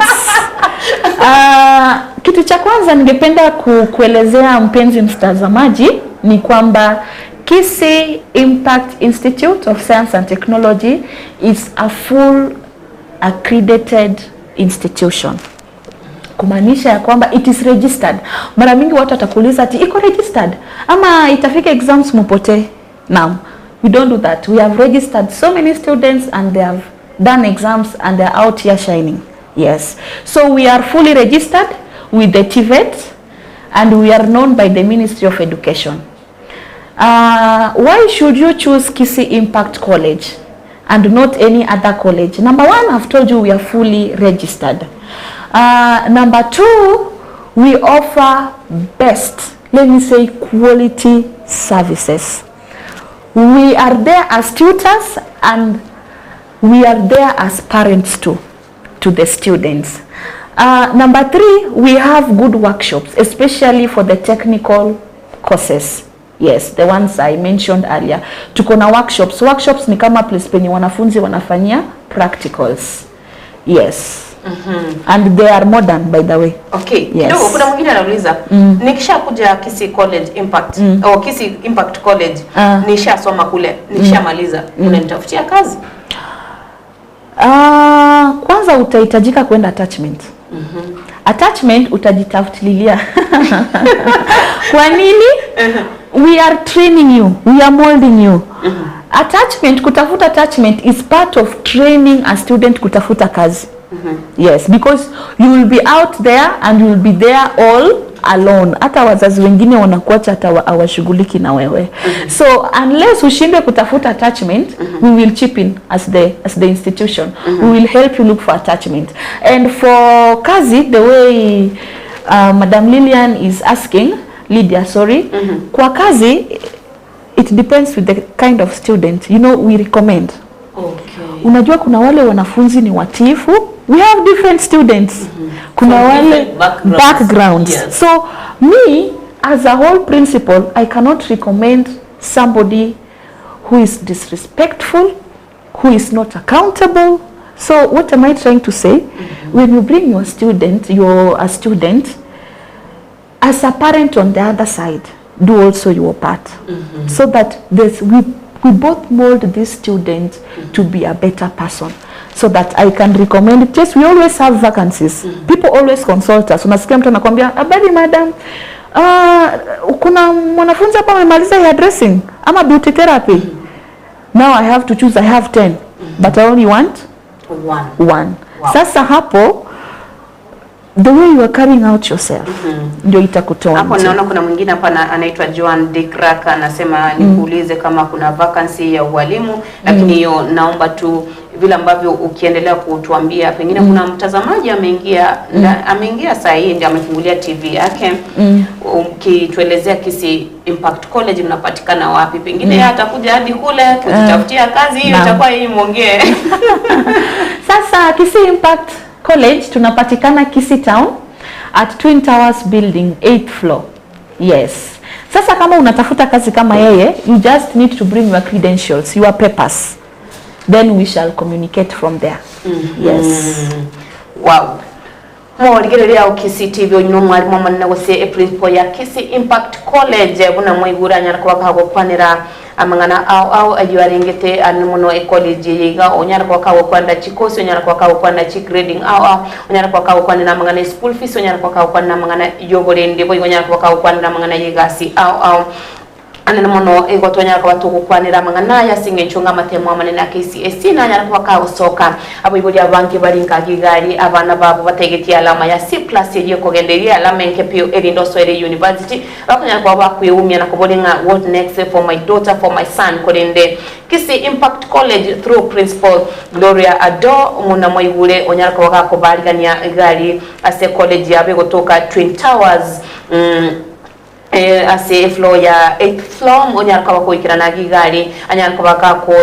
Kitu cha kwanza ningependa kuelezea mpenzi mtazamaji ni kwamba Kisii Impact Institute of Science and Technology is a full accredited institution, kumaanisha ya kwamba it is registered. Mara mingi watu watakuuliza ati iko registered ama itafika exams mupotee. Naam, we don't do that. We have registered so many students and they have done exams and they are out here shining. Yes. So we are fully registered with the TVET and we are known by the Ministry of Education. Why should you choose Kisii Impact College and not any other college? Number one, I've told you we are fully registered. Number two, we offer best, let me say, quality services. We are there as tutors and we are there as parents too, to the students. Number three, we have good workshops, especially for the technical courses. Yes, the ones I mentioned earlier. Tuko na workshops. Workshops ni kama place penye wanafunzi wanafanyia practicals. Yes. And they are modern, by the way. Okay. Yes. Kidogo kuna mwingine anauliza, nikishakuja Kisii College Impact au Kisii Impact College, nishasoma kule, nikishamaliza, unanitafutia kazi? Kwanza utahitajika kwenda attachment. Attachment utajitafutilia. Kwa nini? We are training you. We are molding you. Attachment, kutafuta attachment is part of training a student kutafuta kazi. Yes, because you will be out there and you will be there all alone. Hata wazazi wengine wanakuacha, hata hawashughuliki na wewe. So unless ushindwe kutafuta attachment, we will chip in as the institution. We will help you look for attachment. And for kazi, the way Madam Lilian is asking, Lydia, sorry, kwa kazi it depends with the kind of student. We recommend. Unajua kuna wale wanafunzi ni watiifu. We have different students. Kuna From wale different backgrounds. Backgrounds. So me as a whole principal, I cannot recommend somebody who is disrespectful, who is not accountable. So what am I trying to say? When you bring your student, you're a student, as a parent on the other side, do also your part so that this, we both mold this student to be a better person so that I can recommend it. Yes, we always have vacancies. People always consult us. Unasikia mtu anakwambia, "Habari madam, kuna mwanafunzi hapa amemaliza hairdressing ama beauty therapy. Now I have to choose, I have 10 but I only want One. One." Wow. Sasa hapo the way you are carrying out yourself ndio itakutoa Hapo nje. naona kuna mwingine hapa anaitwa Joan Dick anasema nikuulize kama kuna vacancy ya ualimu, lakini hiyo naomba tu vile ambavyo ukiendelea kutuambia, pengine kuna mtazamaji ameingia ameingia saa hii ndio amefungulia TV yake, ukituelezea Kisii Impact College mnapatikana wapi, pengine yeye atakuja hadi kule kujitafutia kazi, hiyo itakuwa yeye mwongee. Sasa Kisii Impact College tunapatikana Kisii Town at Twin Towers Building, 8th floor. Yes. Sasa kama unatafuta kazi kama yeye, you just need to bring your credentials, your papers. Then we shall communicate from there. Yes. Wow. Mworigereria o Kisii TV, onyu mwarimu manene gose e principal ya Kisii Impact College buna mwaigura nyara kwa kagokwanira amang'ana ao ao ayo arengete ane muno e college yiga onyara kwa kagokwanira chikosi, onyara kwa kagokwanira chi grading ao ao, onyara kwa kagokwanira amang'ana e school fees, onyara kwa kagokwanira amang'ana yoborende boigo, onyara kwa kagokwanira amang'ana yegasi ao ao anene mono igo twanyara kuba tugukwanira amang'ana aya ase eng'encho ng'a amatemo amanene a KCSE nanyara kuba kagosoka abaibori abange bari nkagigari abana babo bategetie alama ya C+ eria ekogenda eria alama enke pi erinde osoere university, bakonyara kuba bakweumia na kobori ng'a what next for my daughter, for my son. Korende Kisii Impact College through principal Gloria Ado muna mwaigure onyara kuba gakobarigania igari ase college yabe gotoka Twin Towers ase floor ya 8th floor, onyara kuba koikirana gigari anyara kuba kako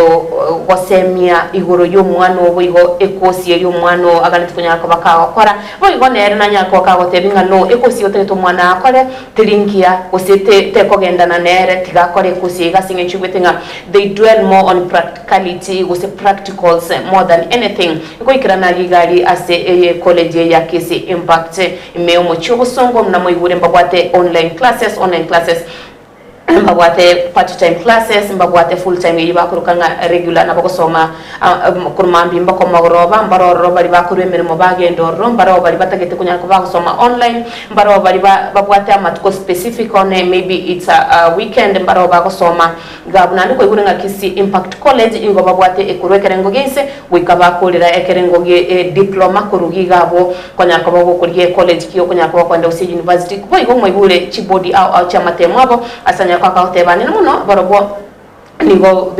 gosemia iguru y'omwana obo igo ekosi eri omwana aganete kunyara kuba kagokora boigo nere nanyara kuba kagotebi ng'a no ekosi otagete omwana akore tirinkia gose tekogendana nere tigakora ekosi iga ase eng'encho igwete ng'a they dwell more on practicality gose practicals more than anything. Ekoikirana gigari ase eye college ya Kisii Impact ime omochi obosongo muna moigure mbabwate online classes, online classes mbabwate part time classes, mbabwate full time eri bakorokanga regular nabo gosoma kurumambi mbakomagoroba mbarororo bari bakorwa emirimo bagenda ororo mbaro bari batagete kunyara kuba gosoma online mbaro bari babwate amatuko specific on maybe it's a weekend mbaro bagosoma gabu nandi koigure ng'a Kisii Impact College ingo babwate ekorwa ekerengo gese goika bakorera ekerengo ge diploma korugi gabo konya kuba gokorigia college kio konya kuba kwenda use university boigo mwaigure chibodi au au chamatemo abo asanya kwa kautebani muno barobwo. Nigo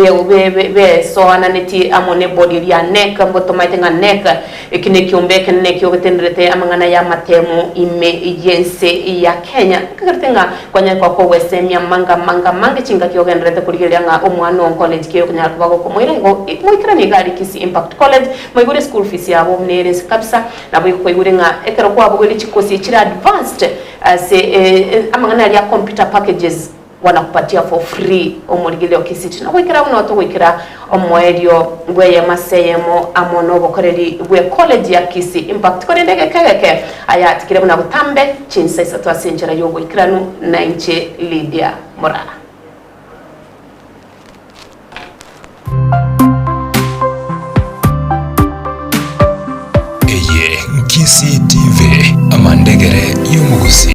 besoananeti amo ne body ria NEC mbotomaite ng'a NEC eki ne kiombe ekenene kiogetenderete amang'ana ya matemo ime yense ya Kenya kagerete ng'a kwanya kwa kowesemia manga manga mange chinga kiogenderete kurigereria ng'a omwana on college kio kunyara kuba gokomoira igo moikirani igari Kisii Impact College moigure school fees yabo nere kabisa nabo ikoigure ng'a ekero kwabogere chikosi chira advanced ase amang'ana ya computer packages wanakupatia for free omorigile okisiti na gwikira uno gwikira omwerio bweye maseyemo amo nobokoreri bwe college ya Kisii Impact kore ndege kegeke aya tikire buna butambe chinsa isatu ase enchera yogoikiranu na inche Lydia Mora. Eye Kisii TV amandegere yomugusi.